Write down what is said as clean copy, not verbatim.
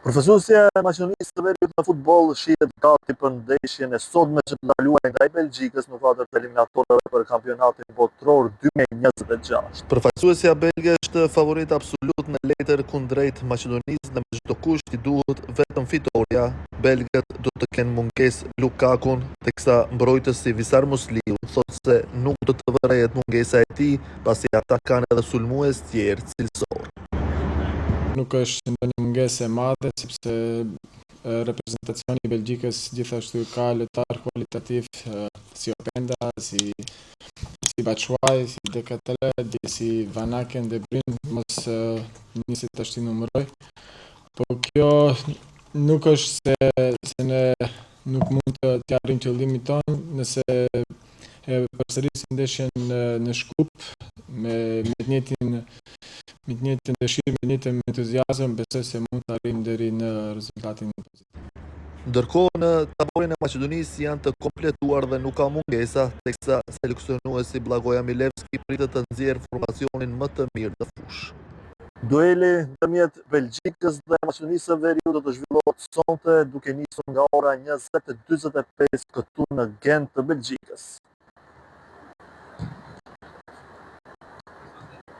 Përfaqësuesja e Maqedonisë së Veriut në futboll shihet gati për ndeshjen e sotme që do ta luajë ndaj Belgjikës në kuadër të eliminatoreve për Kampionatin Botëror 2026. Përfaqësuesja belge është favorit absolut në letër kundrejt Maqedonisë dhe me çdo kusht i duhet vetëm fitorja. Belgët do të kenë mungesë Lukakun, teksa mbrojtësi Visar Musliu thotë se nuk do të vërehet mungesa e tij, pasi ata kanë edhe sulmues tjerë cilësorë. Nuk është ndonjë mungesë e madhe, sepse reprezentacioni i Belgjikës gjithashtu ka lojtarë kualitativ si Openda, si si Batshuayi, si De Ketelaere, si Vanaken, De Bruyne, mos nisi tash t'i numëroj. Po kjo nuk është se se ne nuk mund të të arrijmë qëllimin tonë, nëse e përsërisim ndeshjen në, në Shkup me me të njëjtin me të njëjtën dëshirë, me të njëjtën entuziazëm, besoj se mund të arrijmë deri në rezultatin pozitiv. Ndërkohë në taborin e Maqedonisë janë të kompletuar dhe nuk ka mungesa, teksa seleksionuesi Blagoja Milevski pritet të nxjerrë formacionin më të mirë në fushë. Dueli ndërmjet Belgjikës dhe Maqedonisë së Veriut do të zhvillohet sonte duke nisur nga ora 20:45 këtu në Gent të Belgjikës.